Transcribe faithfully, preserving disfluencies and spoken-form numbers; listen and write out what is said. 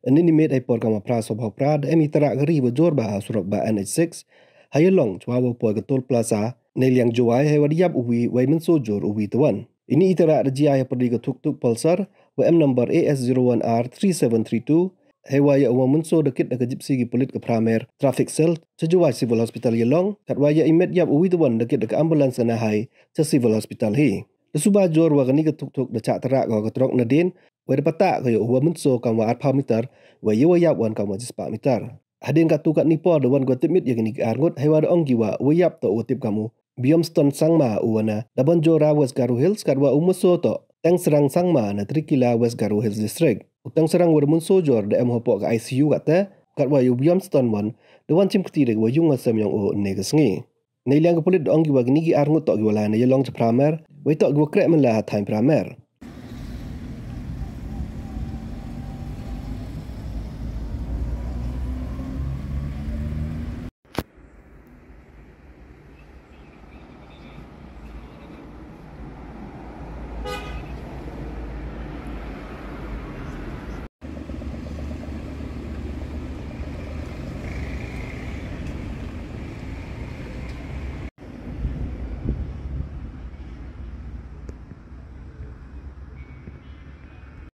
Ynne i miet heipor kamwa phra sawphaw phra da em i tara kari wa jur bha ha surok bah N H six ha Ialong chwa wa poi ka Toll Plaza neiliang Jowai heiwa da yap uwi wei mynsaw jur uwi tawon. Ini i tara da jia hapyrdi ka tuk-tuk Pulsar wa em number A S zero one R three seven three two, heiwa ya uwa mynsaw da kit da ka Gypsy ki pulit ka Phramer Traffic Cell cha Jowai Civil Hospital Ialong, katwa ya i met yap uwi tawon da kit da ka ambulance ka Nahai cha Civil Hospital hi. Da suba jur wa kani ka tuk-tuk da chah tara ko ka truck nadien, wei da patah ko ya uwa mynsaw kamwa arphaw meter, wei ya uwa yap wan kamwa chispah meter. Hadien katu katni por da wan ko tipmit ya kini ki arngut, heiwa da ong ki wa uwa yap toh uwa tip kam u Biomston Sangma uwa na Dabanjora, West Garo Hills, katwa u mynsaw toh Tengsrang Sangma na Trikila, West Garo Hills District. U Tengsrang wa da mynsaw jur da em hapoh ka I C U katte, katwa ya u Biomston wan da wan chimkti da kiwa yung wa sem yong u ynne ka sngi. Neiliang ka pulit da ong ki wa kini ki arngut toh kiwa lai na Ialong cha Phramer, wei toh kiwa kreh mynla ha thaiñ Phramer.